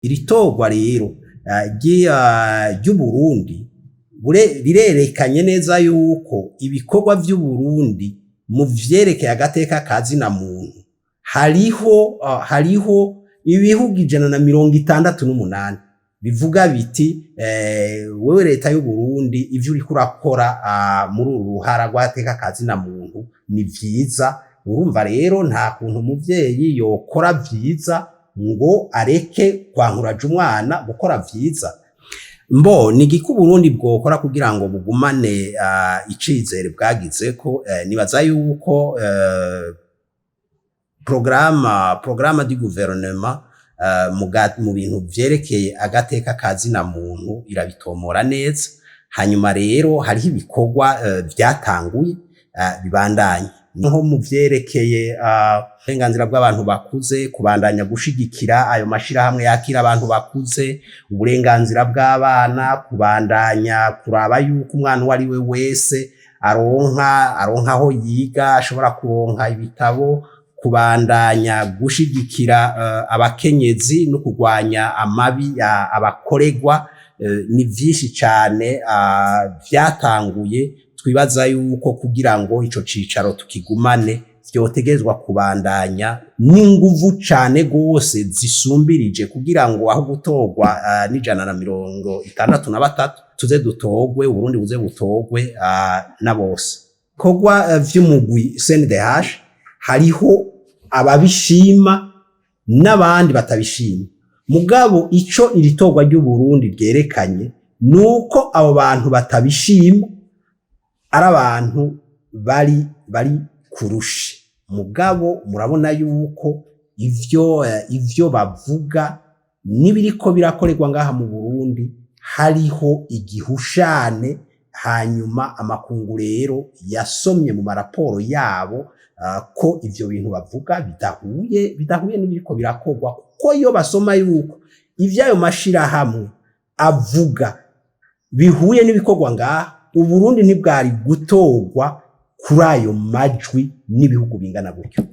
Iri torwa rero ry'Uburundi rirerekanye neza yuko ibikorwa vy'Uburundi mu vyerekeye agateka ka zina muntu hariho ibihugu 168 bivuga biti: "Wewe leta y'Uburundi, ivyo uriko urakora muri uru ruhara rw'agateka ka zina muntu ni vyiza." Urumva rero, nta kuntu umuvyeyi yokora vyiza ngo areke kwankuraja umwana gukora vyiza. Mbo ni igiki Uburundi bwokora kugira ngo bugumane icizere bwagize ko? Nibaza yuko programme du gouvernement mu bintu vyerekeye agateka ka zina muntu irabitomora neza. Hanyuma rero hariho ibikorwa vyatanguye, bibandanye, nko mu vyerekeye uburenganzira bw'abantu bakuze, kubandanya gushigikira ayo mashirahamwe yakira abantu bakuze, uburenganzira bw'abana, kubandanya kuraba yuko umwana uwo ari we wese aronka aho yiga, ashobora kuronka ibitabo, kubandanya gushigikira abakenyezi no kurwanya amabi abakorerwa. Ni vyinshi cane vyatanguye. Twibaza yuko kugira ngo ico cicaro tukigumane, vyotegerezwa kubandanya n'inguvu cane gose zisumbirije, kugira ngo aho gutorwa n'163 tuze dutorwe, Uburundi buze butorwe na bose. Ibikorwa vy'umugwi CNDH, hariho ababishima n'abandi batabishima. Mugabo ico iri torwa ry'Uburundi ryerekanye nuko abo bantu batabishima ari abantu bari kurushe. Mugabo murabona yuko ivyo bavuga n'ibiriko birakorerwa ngaha mu Burundi hariho igihushane. Hanyuma amakungu rero yasomye mu maraporo yabo ko ivyo bintu bavuga bidahuye n'ibiriko birakorwa, kuko iyo basoma yuko ivyayo mashirahamwe avuga bihuye n'ibikorwa ngaha, Uburundi ntibwari gutorwa kuri ayo majwi n'ibihugu bingana gutyo.